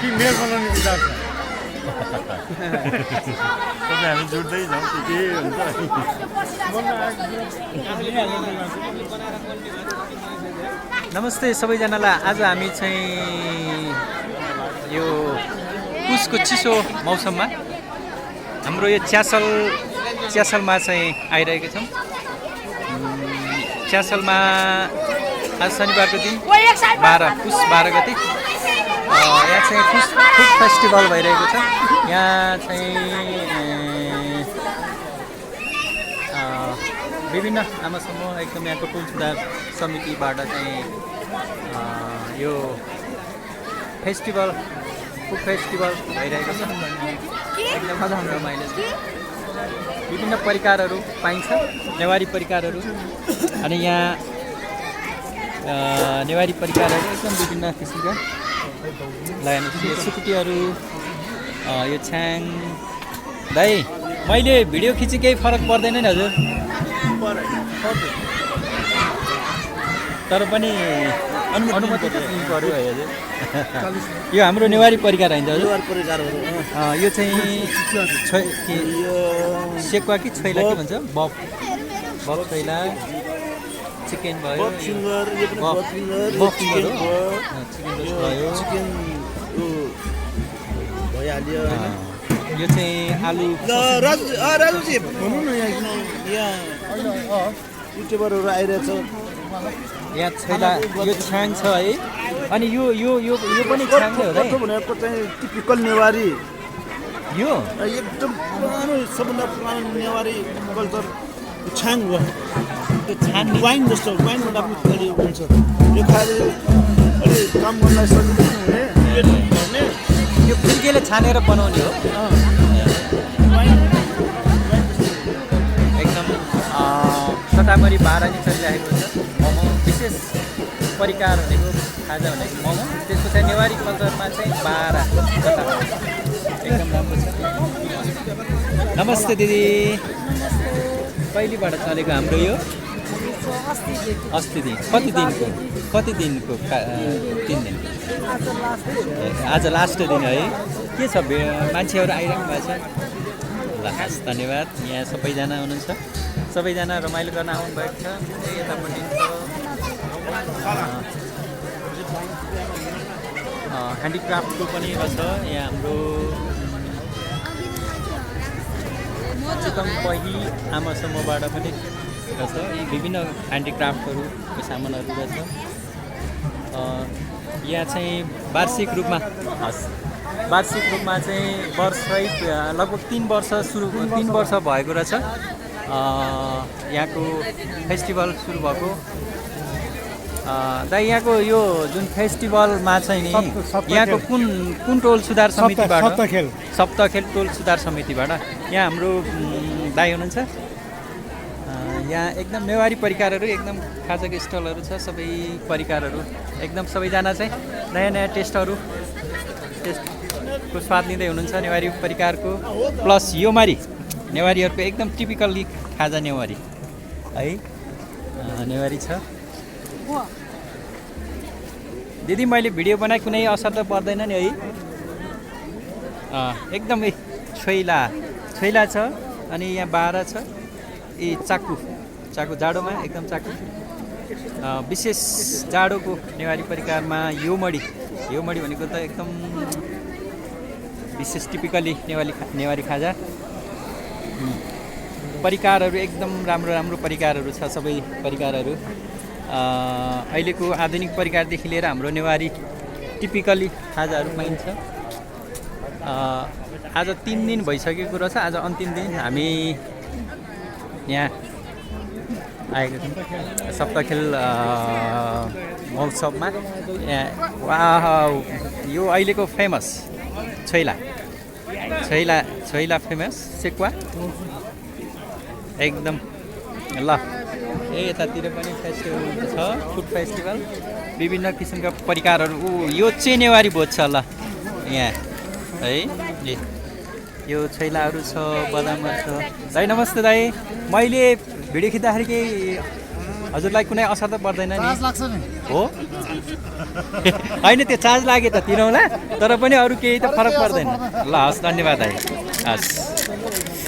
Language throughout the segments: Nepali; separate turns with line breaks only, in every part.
कि मेयर बनाउने विचार छ तपाईँ हामी जुट्दै जाउँ के हुन्छ
नमस्ते सबैजनालाई। आज हामी चाहिँ यो पुसको चिसो मौसममा हाम्रो यो च्यासलमा चाहिँ आइरहेको छौँ। च्यासलमा आज शनिबारको दिन पुस 12 गते यहाँ चाहिँ फुड फेस्टिभल भइरहेको छ। यहाँ चाहिँ विभिन्न आमा समूह एकदम यहाँको टोल सुधार समितिबाट चाहिँ यो फुड फेस्टिभल भइरहेको छ। एकदम रमाइलो छ। विभिन्न परिकारहरू पाइन्छ, नेवारी परिकारहरू। अनि यहाँ नेवारी परिकारहरू एकदम विभिन्न किसिमका लगाइनु सुकुटीहरू। यो छ्याङ दाइ, मैले भिडियो खिची केही फरक पर्दैन नि हजुर? तर पनि अनुमति त दिनु पर्यो है हजुर। यो हाम्रो नेवारी परिकार होइन हजुर? यो चाहिँ सेकुवा कि छोइला के भन्छ? बफ छोइला, चिकन भयो, बफ फिङ्गर भयो,
भइहाल्यो।
यो चाहिँ आलु।
राजुजी भन्नु न, यहाँ युट्युबरहरू आइरहेछ।
यहाँ छैला, यो छ्याङ छ है। अनि यो यो यो यो पनि छ्याङ हो है?
भनेको चाहिँ टिपिकल नेवारी,
यो
एकदम पुरानो, सबभन्दा पुरानो नेवारी कल्चर छ्याङ हो।
त्यो छान
वाइन जस्तो, वाइनबाट पनि हुन्छ। यो खालि अलि काम गर्नलाई सजिलो हुने,
यो फुर्केले छानेर बनाउने हो। एकदम सतामरी 12 नि चलिरहेको छ। मोमो विशेष परिकार भनेको खाजा भनेको मोमो, त्यसको चाहिँ नेवारी कल्चरमा चाहिँ 12 एकदम राम्रो छ। नमस्ते दिदी, कहिलेबाट चलेको हाम्रो यो? अस्ति दिन। कति दिनको? 3 दिन। आज लास्ट दिन है? के छ, मान्छेहरू आइरहनु भएको छ? ल हस्, धन्यवाद। यहाँ सबैजना हुनुहुन्छ, सबैजना रमाइलो गर्न आउनुभएको छ। यतापट्टि ह्यान्डिक्राफ्टको पनि रहेछ यहाँ हाम्रो। चिकन पही आमा समूहबाट पनि रहेछ। यी विभिन्न ह्यान्डिक्राफ्टहरू सामानहरू रहेछ। यहाँ चाहिँ वार्षिक रूपमा चाहिँ वर्षै लगभग 3 वर्ष भएको रहेछ यहाँको फेस्टिभल सुरु भएको। दाइ, यहाँको यो जुन फेस्टिभलमा चाहिँ नि यहाँको कुन टोल सुधार समितिबाट? सप्तखेल टोल सुधार समितिबाट यहाँ हाम्रो दाइ हुनुहुन्छ। यहाँ एकदम नेवारी परिकारहरू, एकदम खाजाको स्टलहरू छ। सबै परिकारहरू एकदम सबैजना चाहिँ नयाँ टेस्टको स्वाद लिँदै हुनुहुन्छ नेवारी परिकारको। प्लस योमारी नेवारीहरूको एकदम टिपिकल्ली खाजा नेवारी है, नेवारी छ। दिदी, मैले भिडियो बनाए कुनै असर त पर्दैन नि है? एकदमै छोइला छ। अनि यहाँ 12 छ। चाकु जाडोमा एकदम चाकु। विशेष जाडोको नेवारी परिकारमा योमडी भनेको त एकदम विशेष टिपिकली नेवारी खाजा। परिकारहरू एकदम राम्रो परिकारहरू छ। सबै परिकारहरू अहिलेको आधुनिक परिकारदेखि लिएर हाम्रो नेवारी टिपिकली खाजाहरू पाइन्छ। आज 3 दिन भइसकेको रहेछ। आज अन्तिम दिन हामी यहाँ आएको छौँ सप्तखेल महोत्सवमा। यो अहिलेको फेमस छोइला फेमस सेकुवा एकदम। ल यतातिर पनि फेस्टिभल छ, फुड फेस्टिभल। विभिन्न किसिमका परिकारहरू। यो चाहिँ नेवारी भोज छ ल यहाँ है। यो छैलाहरू छ, बदामहरू छ। दाइ नमस्ते दाइ, मैले भिडियो खिच्दाखेरि केही हजुरलाई कुनै असर त पर्दैन नि? हो होइन त्यो चार्ज लाग्यो त तिरौँला तर पनि अरू केही त फरक पर्दैन ल हस् धन्यवाद है हस्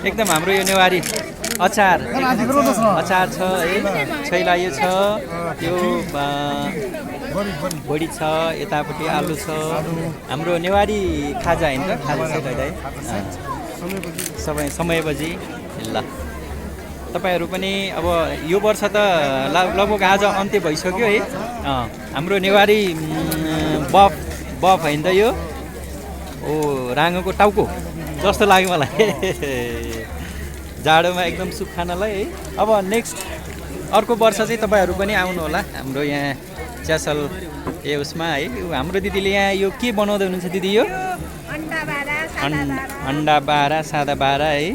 एकदम हाम्रो यो नेवारी अचार अचार छ है छैला यो छ यो बडी छ यतापट्टि आलु छ हाम्रो नेवारी खाजा होइन त खाजा सेट है समय बजी ल तपाईँहरू पनि अब यो वर्ष त लगभग आज अन्त्य भइसक्यो है हाम्रो नेवारी बफ होइन त यो ओ राँगोको टाउको जस्तो लाग्यो मलाई जाडोमा एकदम सुप खानलाई है अब नेक्स्ट अर्को वर्ष चाहिँ तपाईँहरू पनि आउनु होला हाम्रो यहाँ च्यासल ए उसमा है हाम्रो दिदीले यहाँ यो के बनाउँदै हुनुहुन्छ दिदी यो अन्डा बारा सादा बारा है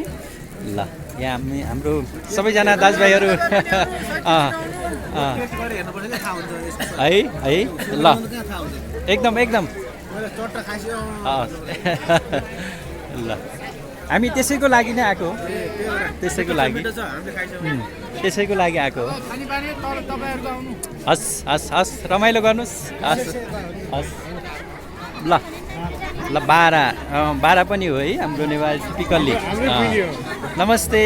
ल यहाँ हाम्रो सबैजना दाजुभाइहरू है है ल एकदम एकदम ल हामी त्यसैको लागि नै आएको त्यसैको लागि आएको हस् हस् हस् रमाइलो गर्नुहोस् हस् हस् ल ल बारा पनि हो है हाम्रो नेवारी टिपिकल्ली नमस्ते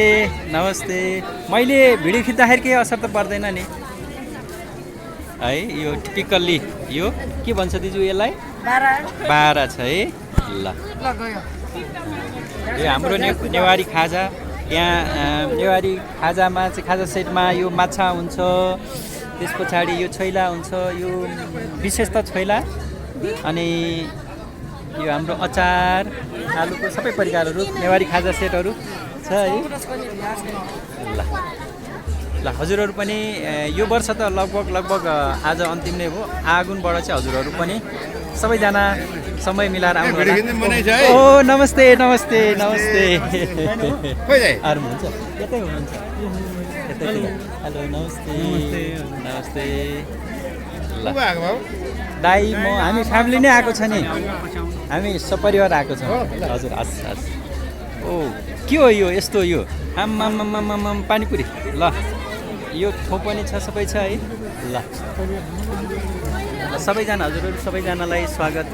नमस्ते मैले भिडियो खिच्दाखेरि केही असर त पर्दैन नि है यो टिपिकल्ली यो के भन्छ दिजु यसलाई बारा छ है ल यो हाम्रो नेवारी खाजा यहाँ नेवारी खाजामा चाहिँ खाजा सेटमा यो माछा हुन्छ त्यस पछाडि यो छैला हुन्छ यो विशेष त छैला अनि यो हाम्रो अचार आलुको सबै परिकारहरू नेवारी खाजा सेटहरू छ है ल ल हजुरहरू पनि यो वर्ष त लगभग आज अन्तिम नै हो आगुनबाट चाहिँ हजुरहरू पनि सबैजना समय मिलाएर आउनु होला ओ नमस्ते नमस्ते नमस्ते अरू हुन्छ यतै हुनुहुन्छ हेलो नमस्ते नमस्ते ल दाइ म हामी फ्यामिली नै आएको छ नि हामी सपरिवार आएको छौँ हजुर हस् हस् ओ के हो यो यस्तो यो आम पानीपुरी ल यो ठो पनि छ सबै छ है ल सबैजना हजुरहरू सबैजनालाई स्वागत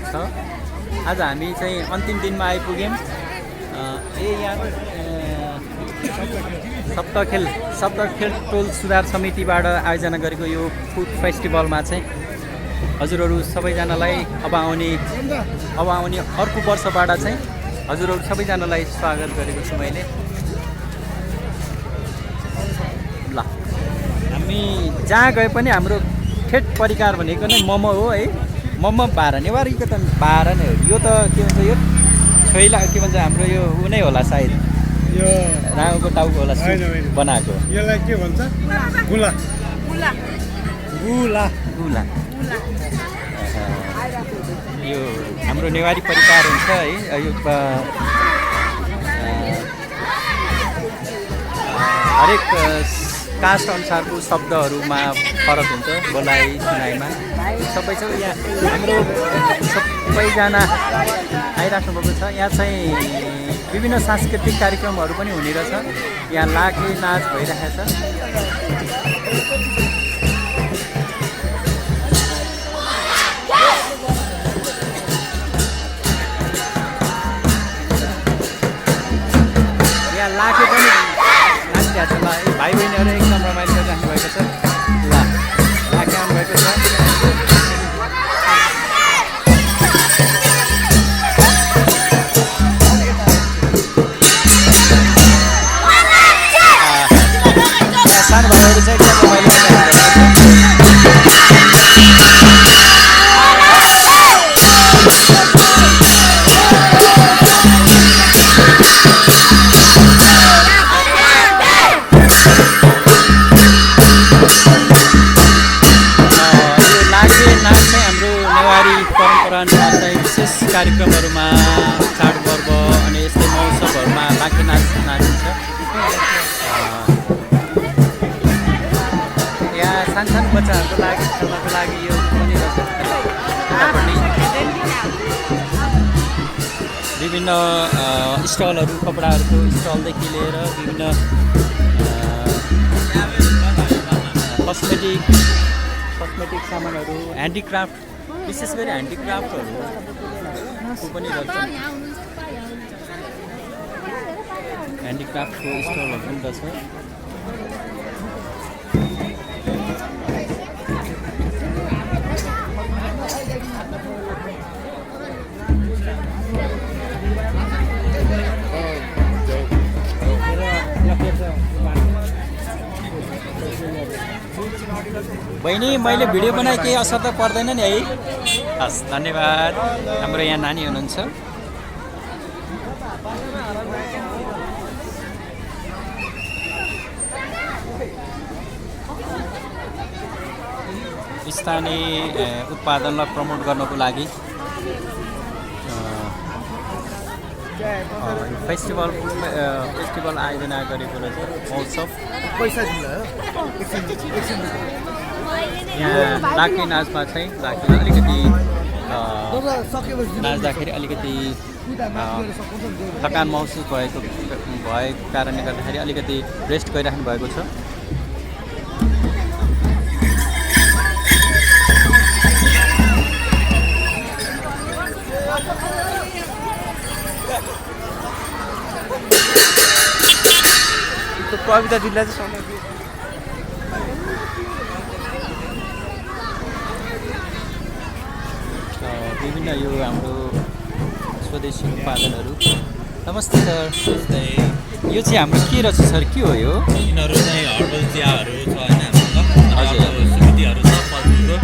छ आज हामी चाहिँ अन्तिम दिनमा आइपुग्यौँ यहाँ सप्तखेल टोल सुधार समितिबाट आयोजना गरेको यो फुड फेस्टिभलमा चाहिँ हजुरहरू सबैजनालाई अब आउने अर्को वर्षबाट चाहिँ हजुरहरू सबैजनालाई स्वागत गरेको छु मैले ल हामी जहाँ गए पनि हाम्रो ठेट परिकार भनेको नै मोमो हो है मोमो बारा नेवारीको त बारा नै हो यो त के भन्छ यो छैला के भन्छ हाम्रो यो ऊ नै होला सायद यो राँगोको टाउको होला बनाएको
यसलाई के भन्छ गुला गुला गुला
यो हाम्रो नेवारी परिकार हुन्छ है यो हरेक कास्ट अनुसारको शब्दहरूमा फरक हुन्छ बोलाइ सुनाइमा सबै छ यहाँ हाम्रो सबैजना आइराख्नु भएको छ यहाँ चाहिँ विभिन्न सांस्कृतिक कार्यक्रमहरू पनि हुने रहेछ यहाँ लाखे नाच भइरहेको छ यहाँ लाखे पनि नाचिरहेको छ ल भाइ बहिनीहरू एकदम रमाइलो गरिराख्नु भएको छ ल लाखे आउनुभएको छ सानो भाइहरू चाहिँ एकदम रमाइलो विशेष कार्यक्रमहरूमा चाडपर्व अनि यस्तै महोत्सवहरूमा लाखे नाचिन्छ यहाँ सानसानो बच्चाहरूको लागि खेल्नको लागि यो पनि विभिन्न स्टलहरू कपडाहरूको स्टलदेखि लिएर विभिन्न सामानहरू ह्यान्डिक्राफ्ट विशेष गरी ह्यान्डिक्राफ्टहरू पनि रहेछ ह्यान्डिक्राफ्टको स्टलहरू पनि रहेछ बहिनी मैले भिडियो बनाए केही असर त पर्दैन नि है हस् धन्यवाद हाम्रो यहाँ नानी हुनुहुन्छ स्थानीय उत्पादनलाई प्रमोट गर्नको लागि फेस्टिभल आयोजना गरेको रहेछ महोत्सव यहाँ लाखे नाचमा चाहिँ लाखेमा अलिकति नाच्दाखेरि अलिकति थकान महसुस भएको कारणले गर्दाखेरि अलिकति रेस्ट गरिराख्नु भएको छ कविता दिदीलाई चाहिँ विभिन्न यो हाम्रो स्वदेशी उत्पादनहरू नमस्ते सर यो चाहिँ हाम्रो के रहेछ सर के हो यो
यिनीहरू चाहिँ हर्बल चियाहरू छ होइन सुविधाहरू छ फलफुलको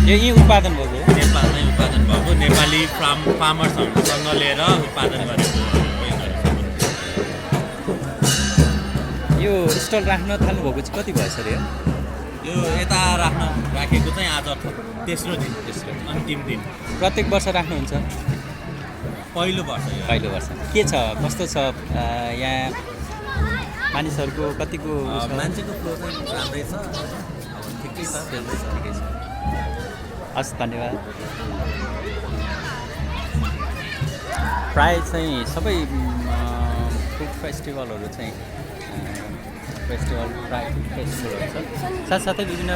यही उत्पादन भएको
नेपालमै उत्पादन भएको नेपाली फार्मर्सहरूसँग लिएर उत्पादन गरेको
यो स्टल राख्न थाल्नुभएको चाहिँ कति भयो सर
यो यता राखेको चाहिँ आज तेस्रो दिन अन्तिम दिन
प्रत्येक वर्ष राख्नुहुन्छ
पहिलो वर्ष
के छ कस्तो छ यहाँ मानिसहरूको कतिको
मान्छेको फ्लो चाहिँ राम्रै छ ठिकै छ
हस् धन्यवाद प्रायः चाहिँ सबै फुड फेस्टिभलहरू चाहिँ प्रायः फेस्टिभलहरू छ साथसाथै विभिन्न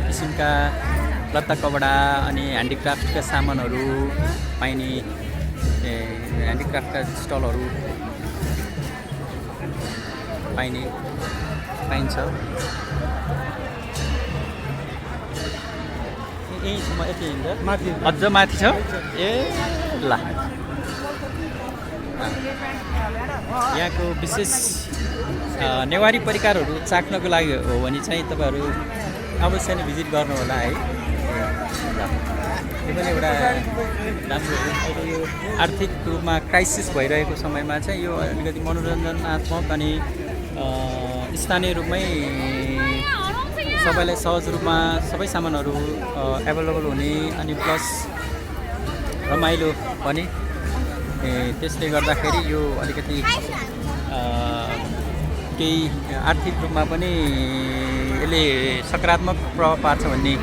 किसिमका लत्ता कपडा अनि ह्यान्डिक्राफ्टका सामानहरू पाइने ह्यान्डिक्राफ्टका स्टलहरू पाइन्छ यहीँसम्म यति माथि अझ माथि छ ए ल यहाँको विशेष नेवारी परिकारहरू चाख्नको लागि हो भने चाहिँ तपाईँहरू अवश्य नै भिजिट गर्नु होला है यो पनि एउटा राम्रो अहिले यो आर्थिक रूपमा क्राइसिस भइरहेको समयमा चाहिँ यो अलिकति मनोरञ्जनात्मक अनि स्थानीय रूपमै सबैलाई सहज रूपमा सबै सामानहरू एभाइलेबल हुने अनि प्लस रमाइलो पनि त्यसले गर्दाखेरि यो अलिकति केही आर्थिक रूपमा पनि यसले सकारात्मक प्रभाव पार्छ भन्ने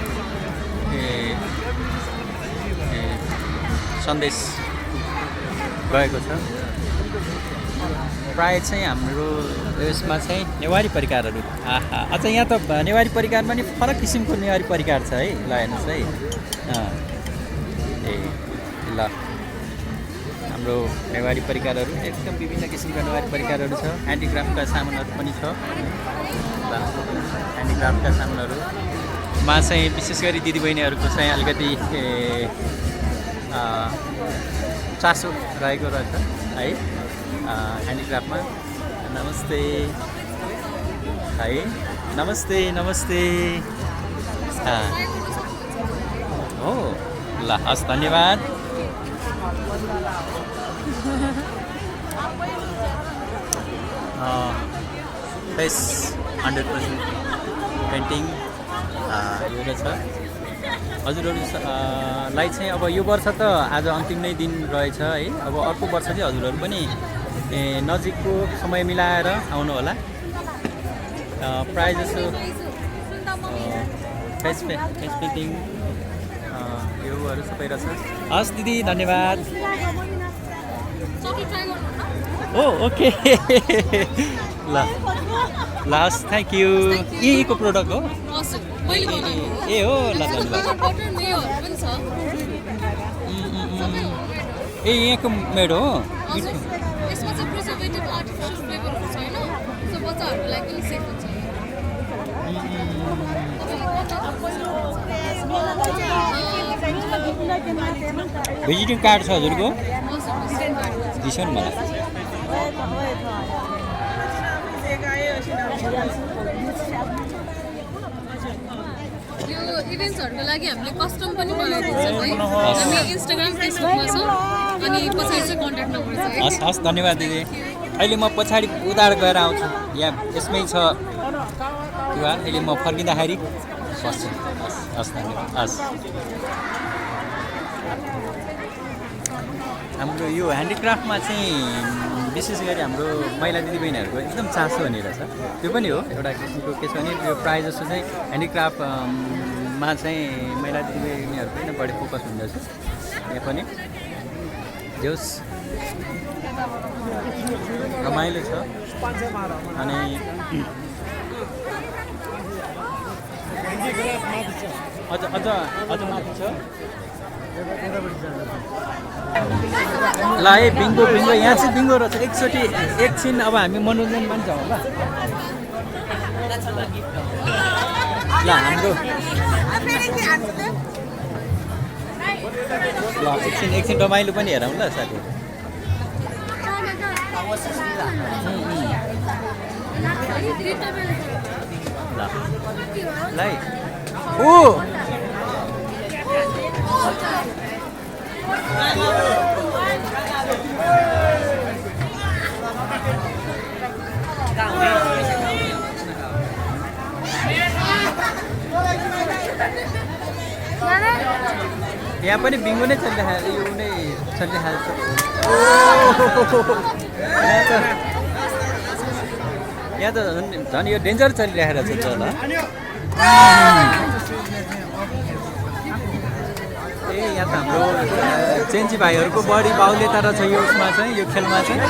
सन्देश गएको छ प्रायः चाहिँ हाम्रो यसमा चाहिँ नेवारी परिकारहरू अझ यहाँ त नेवारी परिकारमा नि फरक किसिमको नेवारी परिकार छ है ल हेर्नुहोस् है ल हाम्रो नेवारी परिकारहरू एकदम विभिन्न किसिमका नेवारी परिकारहरू छ ह्यान्डिक्राफ्टका सामानहरू पनि छ ह्यान्डिक्राफ्टका सामानहरूमा चाहिँ विशेष गरी दिदीबहिनीहरूको चाहिँ अलिकति चासो रहेको रहेछ है ह्यान्डिक्राफ्टमा नमस्ते है नमस्ते नमस्ते हो ल हस् धन्यवाद फेस 100% पेन्टिङ यो रहेछ हजुरहरूलाई चाहिँ अब यो वर्ष त आज अन्तिम नै दिन रहेछ है अब अर्को वर्ष चाहिँ हजुरहरू पनि नजिकको समय मिलाएर आउनु होला प्रायः जसो फेस पेन्टिङ योहरू सबै रहेछ हस् दिदी धन्यवाद ओ ओके ल हस् थ्याङ्क यू यहीँको प्रोडक्ट हो
मैले बनाएको
ए हो ल धन्यवाद
बटर मेयोहरू पनि छ सबै
ए यहाँको मेड हो
हजुर यसमा चाहिँ प्रिजर्भेटिभ आर्टिफिसियल फ्लेभरहरू छैन सो बच्चाहरूको लागि पनि सेफ हुन्छ
भेजिटेरियन कार्ड छ हजुरको
हजुर
दिसो नि मलाई
यो इभेन्ट्सहरूको लागि हामीले कस्टम पनि बनाइदिन्छौँ है हामी इन्स्टाग्राम फेसबुकमा छौँ अनि पछाडि चाहिँ कन्ट्याक्ट नम्बर छ है
हस् हस् धन्यवाद दिदी अहिले म पछाडि उधार गएर आउँछु यहाँ यसमै छ तिहार अहिले म फर्किँदाखेरि बस्छु हस् हस् धन्यवाद हस् हाम्रो यो ह्यान्डिक्राफ्टमा चाहिँ विशेष गरी हाम्रो महिला दिदीबहिनीहरूको एकदम चासो हुने रहेछ त्यो पनि हो एउटा किसिमको के छ भने यो प्रायः जस्तो चाहिँ ह्यान्डिक्राफ्टमा चाहिँ महिला दिदीबहिनीहरूको नै बढी फोकस हुँदछ यहाँ पनि जोस् रमाइलो छ अनि अझ अझ अझ माथि छ ल है बिङ्गो बिङ्गो यहाँ चाहिँ बिङ्गो रहेछ एकचोटि एकछिन अब हामी मनोरञ्जन पनि जाउँ ल हाम्रो ल एकछिन रमाइलो पनि हेरौँ ल साथी ल है ओ यहाँ पनि बिङ्गो नै चलिरहेको यो नै चलिरहेको छ यहाँ त झन् यो डेन्जर चलिरहेको छ ल ए यहाँ त हाम्रो चेन्जी भाइहरूको बढी बाहुल्यता रहेछ यो उसमा चाहिँ यो खेलमा चाहिँ